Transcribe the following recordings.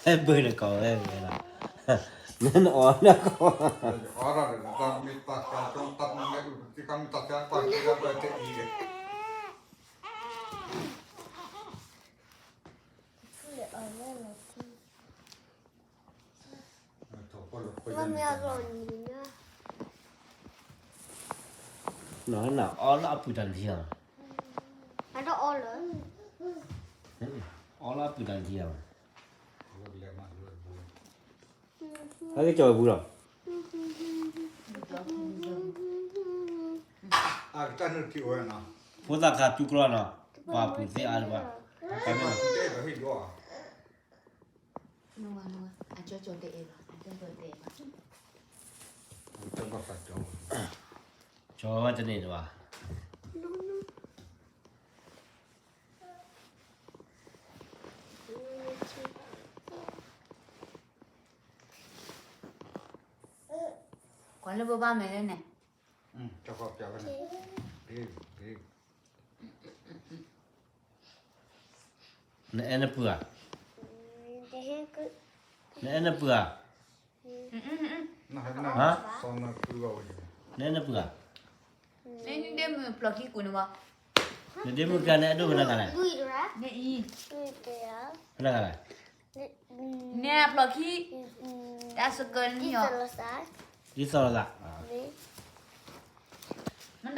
ဟဲဘၢနကိးဝဲဝဲလီၤ, နနအီၣ်နကိး, နအီၣ်လၢအပုၢ်တၢ်လံၤဧါ, အီၣ်လၢအပုၢ်တၢ်လံၤဧါ, ဟဲက့ၤကၠီၤဝဲပူၤလီၤ, ဖိသၣ်ခါတူၢ်ကြီနီၤ, ပှၤပုၢ်သ့ၣ်အါတပှၤ, ကၠီၤဝဲတန့ၢ်တဘၣ်. ကွၢ်လၢပဘၣ်မဲာ်လၢန့ၣ်, နအဲၣ်နပုၢ်ဧါ, နအဲၣ်နပုၢ်ဧါ, နအဲၣ်နပုၢ်ဧါ, နဒ့မုၣ်ဖျီၣ်ခံကူၣ်န့ၣ်ဘၣ်, နဒ့မုၣ်ကါန့ၣ် အဲၣ်ဒိၣ်ဖဲလဲၣ်ဂၤလဲၣ်, ဖဲလဲၣ်ဂၤလဲၣ်, န့ၣ်ဖျီၣ်ခံ, တၢ်စကၢၢ်န့ၣ်, ဒ်သိးလိာ်သး, မ့ၢ်တၢ်ဒုးခိၣ်အီၣ်တၢ်ဖီၣ်ယဲၢ်တဂၤလဲၣ်ဟီ, အၢ ဘၣ်တဟီၣ်အဲၣ်ကနၤကျိး, ပှၤဒုးခိၣ်အီၣ်တၢ်ဖီၣ်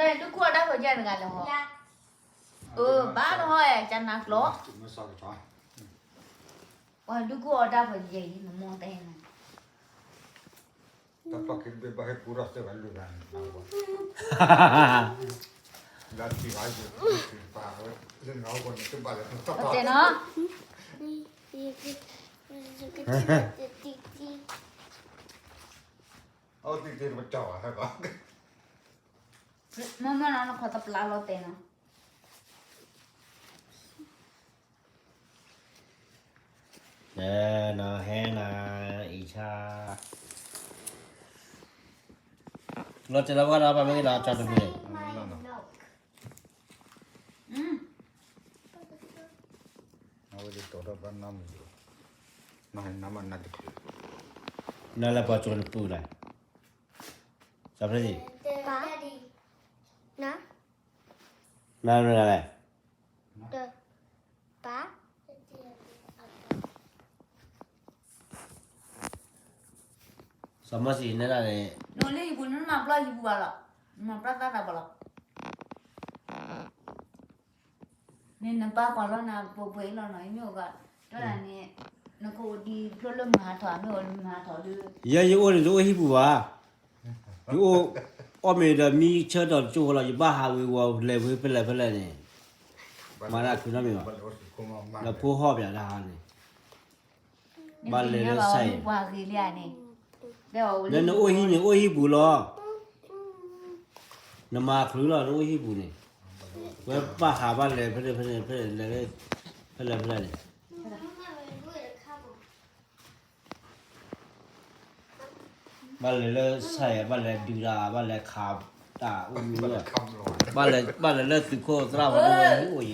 ယဲၢ်အံၤ နမိၢ်တဲနၤ တၢ်ပျီၢ်ခံတဘ့ၣ်ဘၣ်ဟဲပူထီၣ်သ့ဘၣ်လူၢ်ဂၤန့ၣ်, လၢတံၢ်ဘၣ်ယိၣ်တံၢ်တပၤဝဲ, လၢနဂီၢ်န့ၣ်တဘၣ်လၢနတပၢ်, အဝဲတံၢ်တံၢ်ပကၠီၣ်ဟဲဘၣ်, မ့မ့ၢ်နီၤ နခီၣ်တပျၢ်လီၤတဲာ်နီၤ. နဟဲနၤ အံၤဆါ, လီၤတဲာ်လီၤဘၣ်ဒီး ပှၤမ့ၢ်ဂ့ၤဒီး ကၠီတမုာ်န့ၣ်, နလၢပှၤကၠီနပုၢ်လဲၣ်, နမ့ၢ်လဲၣ် စီၤမီၢ်စံးနဲဒၣ်န့ၣ်, နအိၣ်လၢဟံၣ်ပူၤ နမၤပျီဟံၣ်ပူၤဘၣ်လီၤ, နမၤပျီသးသးဘၣ်လီၤ, န့ၣ်နပၢ်ကွၢ်လီၤနၤ ပှဲၤပှဲၤအံၤလီၤနီၤ, ယမ့ၢ်အိၣ်ဂၤ, တၢ်ဒ်န့ၣ်, နကအိၣ်ဒံးဖျိလၢမုၢ်ဟါထီၣ် မ့ၢ်အိၣ်လၢမုၢ်ဟါထီၣ်ဒီး, ယဲယအိၣ်န့ၣ် တအိၣ်ဟံၣ်ပူၤဘၣ်, ယအိၣ်, အီၣ်မ့ၤဒီးမံဆၢထီၣ်တကၠိဃီလီၤ, ယဘၣ်ဟးဝ့ၤဝီၤလဲၤဝ့ၤဖဲလဲၣ်ဖဲလဲၣ်န့ၣ်, မၤတၢ်ခုနီတမံၤဘၣ်, ဒီးဖိဟီၣ်ပၠးတၢ်ဟါန့ၣ် ဘၣ်လဲၤလၢစဲး, နအိၣ်ဟံၣ်န့ၣ် အိၣ်ဟံၣ်ပူၤလီၤ, နမၤချုးလီၤ နအိၣ်ဟံၣ်ပူၤန့ၣ်, ဝဲဘၣ်ဟးဘၣ်လဲၤဖဲလဲၣ်ဖဲလဲၣ်, ဖဲလဲၣ်ဖဲလဲၣ်န့ၣ် ဘၣ်လဲၤလၢစဲး ဘၣ်လဲၤဒုးတၢ် ဘၣ်လဲၤခးတၢ်အိၣ်မူလီၤ, ဘၣ်လဲၤလၢသုးခိၣ်သရၣ်ဝဲဒၣ်ဝဲအိၣ်အံၤ